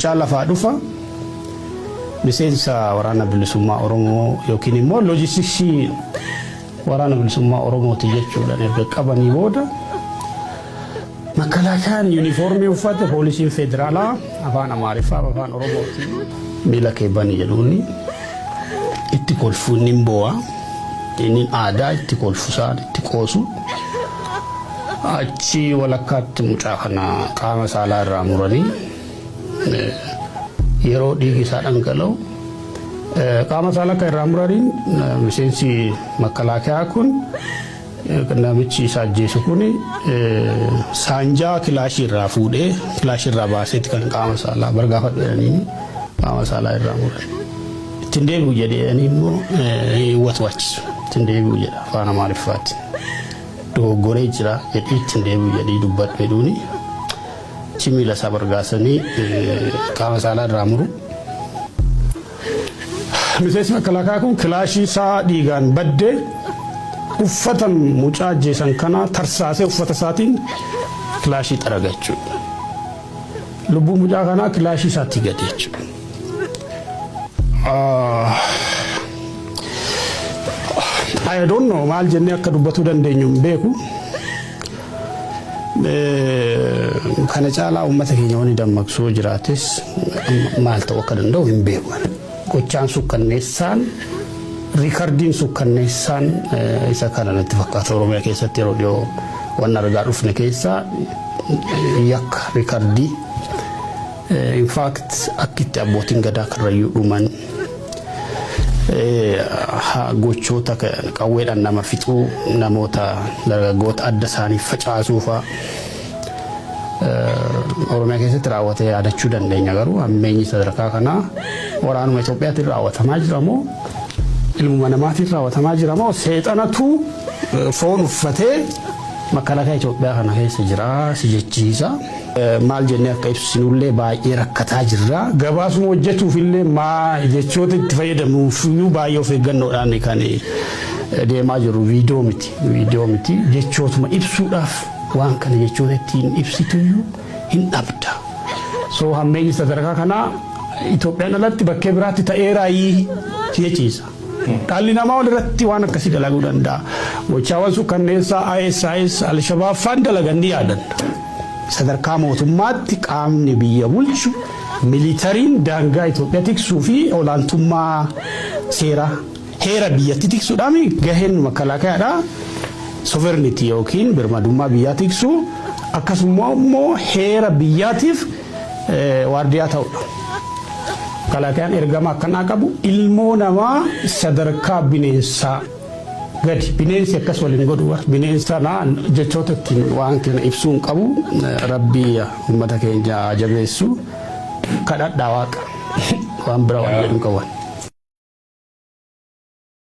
Mucaa lafaa dhufa miseensa Waraana Bilisummaa Oromoo yookiin immoo loojistiksii Waraana Bilisummaa Oromooti jechuudhaan erga qabanii booda, makalaakaan yuunifoormii uffate, poolisiin federaalaa afaan Amaariffaa fi afaan Oromootiin "Miila kee bani" jedhuuni, itti kolfu, inni hin boo'a. Inni aadaa itti kolfu, isaan itti qoosu. Achi walakkaatti mucaa kana qaama saalaa irraa muranii, yeroo dhiigi isaa dhangala'u qaama saalaa akka irraa muraniin, miseensi makalaakaa kun, namichi isa ajjeesu kun, saanjaa kilaashii irraa fuudhee, kilaashii irraa baaseeti kan qaama saalaa bargaafadhu jedhanii qaama saalaa irraa muran. "Ittiin deebi'u" jedhanii immoo watwaachisu. "Ittiin deebi'u" jedha afaan Amaariffaatti. "Dogoggoree jira" jedhii, "Ittiin deebi'u" jedhii dubbadhu jedhuuni. Achi miila isaa bargaasanii qaama saalaa irraa muru. Miseensi makalaakaa kun kilaashii isaa dhiigaan baddee uffata mucaa ajjeesan kana tarsaasee uffata isaatiin kilaashii xaraga jechuudha. Lubbuu mucaa kanaa kilaashii isaatti gadi jechuudha. I don't know, maal jennee akka dubbatuu dandeenyu hin beeku. Kana caalaa uummata keenya wanni dammaqsuu jiraates maal ta'uu akka danda'u hin beeku. Gochaan sukkanneessaan, riikardiin sukkanneessaan isa kana natti fakkaata. Oromiyaa keessatti yeroo dhiyoo waan argaa dhufne keessaa yakka riikardii, in fact, akka itti abbootiin gadaa Karrayyuu dhuman, gochoota qawweedhaan nama fixuu, namoota dargaggoota adda isaanii facaasuu fa'a Oromiyaa keessatti raawwatee yaadachuu dandeenya. Garuu hammeenyi sadarkaa kanaa waraanuma Itoophiyaatiin raawwatamaa jira moo, ilmuma namaatiin raawwatamaa jira moo, seexanatu foon uffatee makalaakaa Itoophiyaa kana keessa jira si jechiisa. Maal jennee akka ibsinullee baay'ee rakkataa jirra. Gabaasuma hojjetuuf illee maa jechoota itti fayyadamuuf baay'ee of eeggannoodhaan kan deemaa jiru. Viidiyoo miti. Viidiyoo miti. Jechootuma ibsuudhaaf waan kana jechoota ittiin ibsituyyuu hin dhabda. So hammeenyi sadarkaa kanaa Itoophiyaan alatti bakkee biraatti ta'eeraayii si jechiisa. Dhalli namaa walirratti waan akkasii dalaguu danda'a. Gochaawwan sukkanneessaa ISIS, Alshabaab faan dalagan ni yaadanna. Sadarkaa mootummaatti qaamni biyya bulchu, militariin daangaa Itoophiyaa tiksuu fi olaantummaa seeraa, heera biyyatti tiksuudhaan gaheen makkalaakayaadha. Sovereignty yookiin birmadummaa biyyaa tiksuu, akkasuma immoo heera biyyaatiif waardiyaa ta'udha. Makalaakayaan ergama akkanaa qabu ilmoo namaa sadarkaa bineensaa gadi, bineensi akkas waliin godhu, bineensa naa jechoota ittiin waan kana ibsuu hin qabu. Rabbii uummata keenya jabeessu kadhadhaa, waaqa waan bira waan jedhu qaban.